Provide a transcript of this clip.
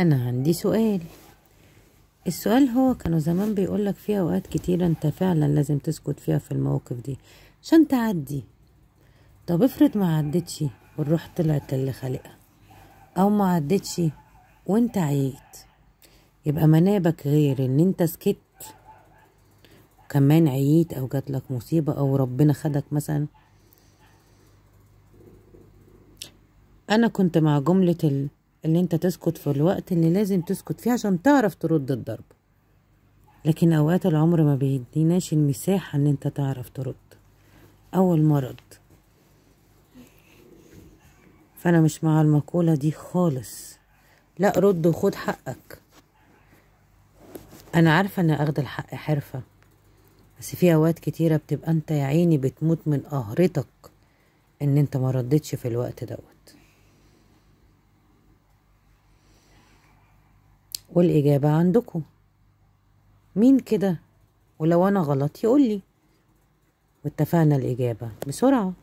أنا عندي سؤال. السؤال هو كانوا زمان بيقولك في أوقات كتيرة أنت فعلا لازم تسكت فيها في المواقف دي عشان تعدي. طب افرض ما عدتش والروح طلعت اللي خالقها، أو ما عدتش وانت عييت، يبقى منابك غير ان انت سكت وكمان عييت أو جاتلك مصيبة أو ربنا خدك مثلا. أنا كنت مع جملة اللي انت تسكت في الوقت اللي لازم تسكت فيه عشان تعرف ترد الضرب، لكن اوقات العمر ما بيديناش المساحة ان انت تعرف ترد او المرض. فانا مش مع المقولة دي خالص، لا رد وخد حقك. انا عارفة ان اخد الحق حرفة، بس في اوقات كتيرة بتبقى انت يا عيني بتموت من قهرتك ان انت ما ردتش في الوقت دوت. والإجابة عندكم. مين كده؟ ولو أنا غلط يقولي. واتفقنا الإجابة بسرعة.